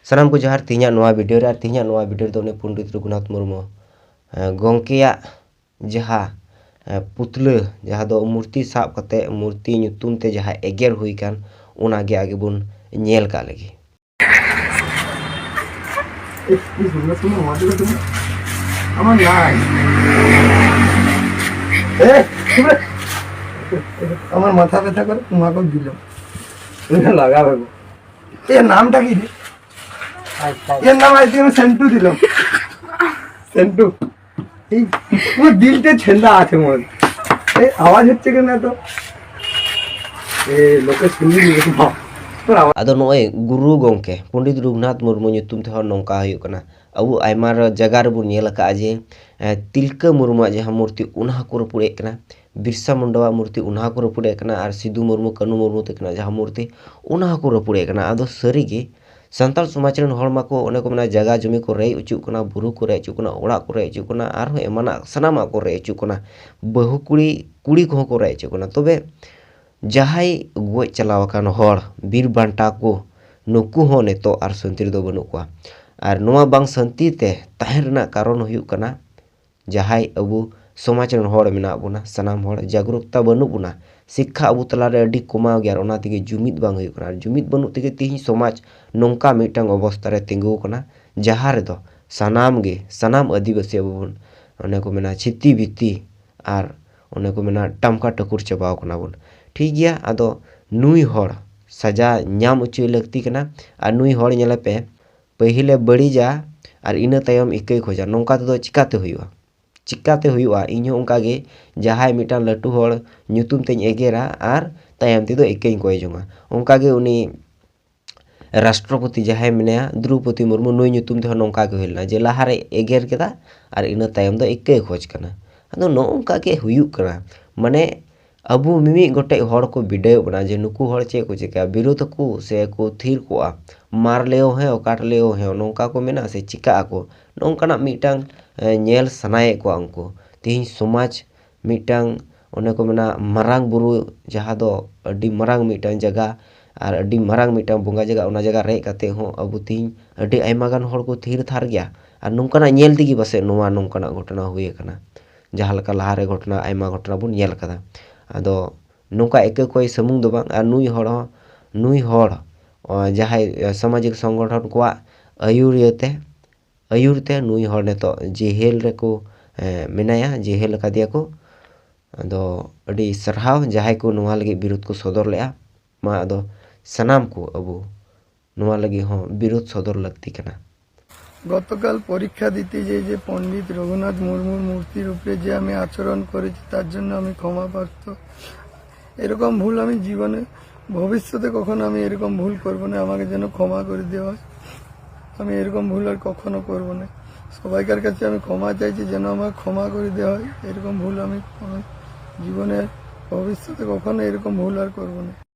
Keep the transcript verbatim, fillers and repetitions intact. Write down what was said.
ᱥᱟᱱᱟᱢ ᱠᱚ ᱡᱚᱦᱟᱨ᱾ ᱛᱮᱦᱮᱧᱟᱜ ᱱᱚᱣᱟ ᱵᱷᱤᱰᱤᱭᱳ ᱨᱮ, ᱟᱨ ᱛᱮᱦᱮᱧᱟᱜ ᱱᱚᱣᱟ ᱵᱷᱤᱰᱤᱭᱳ ᱨᱮᱫᱚ ᱩᱱᱤ ᱯᱚᱱᱰᱤᱛ ᱨᱚᱜᱷᱩᱱᱟᱛᱷ ᱢᱩᱨᱢᱩ, ᱮ, ᱜᱚᱢᱠᱮᱭᱟᱜ ᱡᱟᱦᱟᱸ, ᱮ, ᱯᱩᱛᱞᱟᱹ, ᱡᱟᱦᱟᱸ ᱫᱚ ᱢᱩᱨᱛᱤ ᱥᱟᱵ ᱠᱟᱛᱮ, ᱢᱩᱨᱛᱤ ᱧᱩᱛᱩᱢ ᱛᱮ ᱡᱟᱦᱟᱸ ᱮᱜᱮᱨ ᱦᱩᱭ ᱠᱟᱱ, ᱚᱱᱟ ᱜᱮ ᱟᱜᱮ ᱵᱚᱱ ᱧᱮᱞ ᱠᱟᱜ ᱞᱮᱜᱮ᱾ ᱮ, ᱤᱥ, ᱵᱚᱸᱜᱟ ᱥᱩᱱᱩᱢ ᱱᱚᱣᱟ ᱛᱮᱜᱮ ᱫᱩᱞ᱾ ᱟᱢᱟᱜ ᱱᱟᱭ᱾ ᱮ, ᱪᱩᱯ ᱨᱮ। আমার মাথা ব্যথা করে তোমাকে দিলাম। এটা লাগাবে গো। এর নামটা কি রে? এর নাম আজকে আমি সেন্টু দিলাম। সেন্টু। এই, আমার দিলটা ছেন্দা আছে মনে হয়। এই আওয়াজ হচ্ছে কেন এত? এ, লোকে শুনবি নি রে বাবা। তোর আওয়াজ। ᱟᱫᱚ ᱱᱚᱜᱼᱚᱭ ᱜᱩᱨᱩ ᱜᱚᱢᱠᱮ ᱯᱚᱱᱰᱤᱛ ᱨᱚᱜᱷᱩᱱᱟᱛᱷ ᱢᱩᱨᱢᱩ ᱧᱩᱛᱩᱢ ᱛᱮᱦᱚᱸ ᱱᱚᱝᱠᱟ ᱦᱩᱭᱩᱜ ᱠᱟᱱᱟ᱾ ᱟᱵᱚ ᱟᱭᱢᱟ ᱨ-, ᱡᱟᱭᱜᱟ ᱨᱮᱵᱚᱱ ᱧᱮᱞ ᱟᱠᱟᱫᱼᱟ ᱡᱮ, ᱮ, ᱛᱤᱞᱠᱟᱹ ᱢᱩᱨᱢᱩᱣᱟᱜ ᱡᱟᱦᱟᱸ ᱢᱩᱨᱛᱤ, ᱚᱱᱟ ᱦᱚᱸᱠᱚ ᱨᱟᱹᱯᱩᱫᱮᱫ ᱠᱟᱱᱟ᱾ ᱵᱤᱨᱥᱟ ᱢᱩᱱᱰᱟᱣᱟᱜ ᱢᱩᱨᱛᱤ, ᱚᱱᱟ ᱦᱚᱸᱠᱚ ᱨᱟᱹᱯᱩᱫᱮᱫ ᱠᱟᱱᱟ᱾ ᱟᱨ ᱥᱤᱫᱩ ᱢᱩᱨᱢᱩ, ᱠᱟᱹᱱᱩ ᱢᱩᱨᱢᱩ ᱛᱟᱹᱠᱤᱱᱟᱜ ᱡᱟᱦᱟᱸ ᱢᱩᱨᱛᱤ, ᱚᱱᱟ ᱦᱚᱸᱠᱚ ᱨᱟᱹᱯᱩᱫᱮᱫ ᱠᱟᱱᱟ᱾ ᱟᱫᱚ ᱥᱟᱹᱨᱤᱜᱮ ᱥᱟᱱᱛᱟᱲ ᱥᱚᱢᱟᱡᱽ ᱨᱮᱱ ᱦᱚᱲ ᱢᱟᱠᱚ, ᱚᱱᱮ ᱠᱚ ᱢᱮᱱᱟ, ᱡᱟᱭᱜᱟ ᱡᱚᱢᱤ ᱠᱚ ᱨᱮᱡ ᱚᱪᱚᱜ ᱠᱟᱱᱟ, ᱵᱩᱨᱩ ᱠᱚ ᱨᱮᱡ ᱚᱪᱚᱜ ᱠᱟᱱᱟ, ᱚᱲᱟᱜ ᱠᱚ ᱨᱮᱡ ᱚᱪᱚᱜ ᱠᱟᱱᱟ, ᱟᱨᱦᱚᱸ ᱮᱢᱟᱱᱟᱜ ᱥᱟᱱᱟᱢᱟᱜ ᱠᱚ ᱨᱮᱡ ᱚᱪᱚᱜ ᱠᱟᱱᱟ, ᱵᱟᱹᱦᱩ ᱠᱩᱲᱤ, ᱠᱩᱲᱤ ᱠᱚᱦᱚᱸ ᱠᱚ ᱨᱮᱡ ᱚᱪᱚᱜ ᱠᱟᱱᱟ᱾ ᱛᱚᱵᱮ ᱡᱟᱦᱟᱸᱭ ᱜᱚᱡ ᱪᱟᱞᱟᱣ ᱟᱠᱟᱱ ᱦᱚᱲ, ᱵᱤᱨ ᱵᱟᱱᱴᱟ ᱠᱚ, ᱱᱩᱠᱩ ᱦᱚᱸ ᱱᱤᱛᱚᱜ ᱟᱨ ᱥᱟᱹᱱᱛᱤ ᱨᱮᱫᱚ ᱵᱟᱹᱱᱩᱜ ᱠᱚᱣᱟ᱾ ᱟᱨ ᱱᱚᱣᱟ ᱵᱟᱝ ᱥᱟᱹᱱᱛᱤ ᱛᱮ ᱛᱟᱦᱮᱸ ᱨᱮᱱᱟᱜ ᱠᱟᱨᱚᱱ ᱦᱩᱭᱩᱜ ᱠᱟᱱᱟ, ᱡᱟᱦᱟᱸᱭ ᱟᱵᱚ ᱥᱚᱢᱟᱡᱽ ᱨᱮᱱ ᱦᱚᱲ ᱢᱮᱱᱟᱜ ᱵᱚᱱᱟ, ᱥᱟᱱᱟᱢ ᱦᱚᱲ ᱡᱟᱜᱽᱨᱩᱠᱛᱟ ᱵᱟᱹᱱᱩᱜ ᱵᱚᱱᱟ, ᱥᱤᱠᱠᱷᱟ ᱟᱵᱚ ᱛᱟᱞᱟᱨᱮ ᱟᱹᱰᱤ ᱠᱚᱢᱟᱣ ᱜᱮᱭᱟ, ᱟᱨ ᱚᱱᱟ ᱛᱮᱜᱮ ᱡᱩᱢᱤᱫ ᱵᱟᱝ ᱦᱩᱭᱩᱜ ᱠᱟᱱᱟ᱾ ᱟᱨ ᱡᱩᱢᱤᱫ ᱵᱟᱹᱱᱩᱜ ᱛᱮᱜᱮ ᱛᱮᱦᱮᱧ ᱥᱚᱢᱟᱡᱽ ᱱᱚᱝᱠᱟ ᱢᱤᱫᱴᱟᱝ ᱚᱵᱚᱥᱛᱟ ᱨᱮ ᱛᱤᱸᱜᱩ ᱟᱠᱟᱱᱟ, ᱡᱟᱦᱟᱸ ᱨᱮᱫᱚ ᱥᱟᱱᱟᱢ ᱜᱮ, ᱥᱟᱱᱟᱢ ᱟᱹᱫᱤᱵᱟᱹᱥᱤ ᱟᱵᱚ ᱵᱚᱱ, ᱚᱱᱮ ᱠᱚ ᱢᱮᱱᱟ, ᱪᱷᱤᱛᱤ ᱵᱤᱛᱤ ᱟᱨ ᱚᱱᱮ ᱠᱚ ᱢᱮᱱᱟ, ᱴᱟᱢᱠᱟ ᱴᱟᱹᱠᱩᱨ ᱪᱟᱵᱟᱣ ᱠᱟᱱᱟ ᱵᱚᱱ᱾ ᱴᱷᱤᱠ ᱜᱮᱭᱟ, ᱟᱫᱚ ᱱᱩᱭ ᱦᱚᱲ ᱥᱟᱡᱟ ᱧᱟᱢ ᱚᱪᱚᱭ ᱞᱟᱹᱠᱛᱤ ᱠᱟᱱᱟ᱾ ᱟᱨ ᱱᱩᱭ ᱦᱚᱲ ᱧᱮᱞᱮ ᱯᱮ, ᱯᱟᱹᱦᱤᱞᱮ ᱵᱟᱹᱲᱤᱡᱟ ᱟᱨ ᱤᱱᱟᱹ ᱛᱟᱭᱚᱢ ᱤᱠᱟᱹᱭ ᱠᱷᱚᱡᱟ᱾ ᱱᱚᱝᱠᱟ ᱛᱮᱫᱚ ᱪᱤᱠᱟᱛᱮ ᱦᱩᱭᱩᱜᱼᱟ? ᱪᱤᱠᱟᱛᱮ ᱦᱩᱭᱩᱜᱼᱟ? ᱤᱧ ᱦᱚᱸ ᱚᱱᱠᱟ ᱜᱮ, ᱡᱟᱦᱟᱸᱭ ᱢᱤᱫᱴᱟᱝ ᱞᱟᱹᱴᱩ ᱦᱚᱲ ᱧᱩᱛᱩᱢ ᱛᱮᱧ ᱮᱜᱮᱨᱟ ᱟᱨ ᱛᱟᱭᱚᱢ ᱛᱮᱫᱚ ᱤᱠᱟᱹᱧ ᱠᱚᱭ ᱡᱚᱝᱟ᱾ ᱚᱱᱠᱟ ᱜᱮ ᱩᱱᱤ ᱨᱟᱥᱴᱨᱚᱯᱚᱛᱤ ᱡᱟᱦᱟᱸᱭ ᱢᱮᱱᱟᱭᱟ, ᱫᱨᱳᱯᱚᱫᱤ ᱢᱩᱨᱢᱩ, ᱱᱩᱭ ᱧᱩᱛᱩᱢ ᱛᱮᱦᱚᱸ ᱱᱚᱝᱠᱟ ᱜᱮ ᱦᱩᱭ ᱞᱮᱱᱟ ᱡᱮ ᱞᱟᱦᱟᱨᱮ ᱮᱜᱮᱨ ᱠᱮᱫᱟ ᱟᱨ ᱤᱱᱟᱹ ᱛᱟᱭᱚᱢ ᱫᱚ ᱤᱠᱟᱹᱭ ᱠᱷᱚᱡᱽ ᱠᱟᱱᱟ᱾ ᱟᱫᱚ ᱱᱚᱜᱼᱚ ᱱᱚᱝᱠᱟ ᱜᱮ ᱦᱩᱭᱩᱜ ᱠᱟᱱᱟ᱾ ᱢᱟᱱᱮ ᱟᱵᱚ ᱢᱤᱢᱤᱫ ᱜᱚᱴᱮᱡ ᱦᱚᱲ ᱠᱚ ᱵᱤᱰᱟᱹᱣᱮᱫ ᱵᱚᱱᱟ ᱡᱮ ᱱᱩᱠᱩ ᱦᱚᱲ ᱪᱮᱫ ᱠᱚ ᱪᱤᱠᱟᱹᱭᱟ, ᱵᱤᱨᱳᱫᱷ ᱟᱠᱚ ᱥᱮ ᱠᱚ ᱛᱷᱤᱨ ᱠᱚᱜᱼᱟ, ᱢᱟᱨ ᱞᱮᱭᱚ ᱦᱮᱸ, ᱚᱠᱟᱴ ᱞᱮᱭᱚ ᱦᱮᱸ, ᱱᱚᱝᱠᱟ ᱠᱚ ᱢᱮᱱᱟ ᱥᱮ ᱪᱤᱠᱟᱹᱜ ᱟᱠᱚ, ᱱᱚᱝᱠᱟᱱᱟᱜ ᱢᱤᱫᱴᱟᱝ, ᱮ, ᱧᱮᱞ ᱥᱟᱱᱟᱭᱮᱫ ᱠᱚᱣᱟ ᱩᱱᱠᱩ᱾ ᱛᱮᱦᱮᱧ ᱥᱚᱢᱟᱡᱽ ᱢᱤᱫᱴᱟᱝ, ᱚᱱᱮ ᱠᱚ ᱢᱮᱱᱟ, ᱢᱟᱨᱟᱝ ᱵᱩᱨᱩ, ᱡᱟᱦᱟᱸ ᱫᱚ ᱟᱹᱰᱤ ᱢᱟᱨᱟᱝ ᱢᱤᱫᱴᱟᱝ ᱡᱟᱭᱜᱟ, ᱟᱨ ᱟᱹᱰᱤ ᱢᱟᱨᱟᱝ ᱢᱤᱫᱴᱟᱝ ᱵᱚᱸᱜᱟ ᱡᱟᱭᱜᱟ, ᱚᱱᱟ ᱡᱟᱭᱜᱟ ᱨᱮᱡ ᱠᱟᱛᱮ ᱦᱚᱸ ᱟᱵᱚ ᱛᱮᱦᱮᱧ ᱟᱹᱰᱤ ᱟᱭᱢᱟ ᱜᱟᱱ ᱦᱚᱲ ᱠᱚ ᱛᱷᱤᱨ ᱛᱷᱟᱨ ᱜᱮᱭᱟ᱾ ᱟᱨ ᱱᱚᱝᱠᱟᱱᱟᱜ ᱧᱮᱞ ᱛᱮᱜᱮ ᱯᱟᱥᱮᱡ ᱱᱚᱣᱟ ᱱᱚᱝᱠᱟᱱᱟᱜ ᱜᱷᱚᱴᱚᱱᱟ ᱦᱩᱭ ᱟᱠᱟᱱᱟ, ᱡᱟᱦᱟᱸ ᱞᱮᱠᱟ ᱞᱟᱦᱟᱨᱮ ᱜᱷᱚᱴᱚᱱᱟ, ᱟᱭᱢᱟ ᱜᱷᱚᱴᱚᱱᱟ ᱵᱚᱱ ᱧᱮᱞ ᱟᱠᱟᱫᱟ᱾ ᱟᱫᱚ ᱱᱚᱝᱠᱟ ᱮᱠᱮ ᱚᱠᱚᱭ ᱥᱩᱢᱩᱝ ᱫᱚ ᱵᱟᱝ, ᱟᱨ ᱱᱩᱭ ᱦᱚᱲ ᱦᱚᱸ, ᱱᱩᱭ ᱦᱚᱲ, ᱚ, ᱡᱟᱦᱟᱸᱭ, ᱮ, ᱥᱟᱢᱟᱡᱤᱠ ᱥᱚᱝᱜᱚᱴᱷᱚᱱ ᱠᱚᱣᱟᱜ ᱟᱹᱭᱩᱨᱤᱭᱟᱹ ᱛᱮ, ᱟᱹᱭᱩᱨ ᱛᱮ ᱱᱩᱭ ᱦᱚᱲ ᱱᱤᱛᱚᱜ ᱡᱮᱦᱮᱞ ᱨᱮᱠᱚ, ᱮ, ᱢᱮᱱᱟᱭᱟ, ᱡᱮᱦᱮᱞ ᱟᱠᱟᱫᱮᱭᱟ ᱠᱚ᱾ ᱟᱫᱚ ᱟᱹᱰᱤ ᱥᱟᱨᱦᱟᱣ ᱡᱟᱦᱟᱸᱭ ᱠᱚ ᱱᱚᱣᱟ ᱞᱟᱹᱜᱤᱫ ᱵᱤᱨᱳᱫ ᱠᱚ ᱥᱚᱫᱚᱨ ᱞᱮᱫᱼᱟ᱾ ᱢᱟ ᱟᱫᱚ ᱥᱟᱱᱟᱢ ᱠᱚ ᱟᱵᱚ ᱱᱚᱣᱟ ᱞᱟᱹᱜᱤᱫ ᱦᱚᱸ ᱵᱤᱨᱳᱫ ᱥᱚᱫᱚᱨ ᱞᱟᱹᱠᱛᱤ ᱠᱟᱱᱟ᱾ গতকাল পরীক্ষা দিতে যে যে পণ্ডিত রঘুনাথ মুর্মুর মূর্তির উপরে যে আমি আচরণ করেছি, তার জন্য আমি ক্ষমা প্রার্থ। এরকম ভুল আমি জীবনে, ভবিষ্যতে কখনো আমি এরকম ভুল করব না। আমাকে যেন ক্ষমা করে দেওয়া হয়। আমি এরকম ভুল আর কখনো করব না। সবাইকার কাছে আমি ক্ষমা চাইছি, যেন আমার ক্ষমা করে দেওয়া হয়। এরকম ভুল আমি কোনো জীবনে, ভবিষ্যতে কখনো এরকম ভুল আর করব না।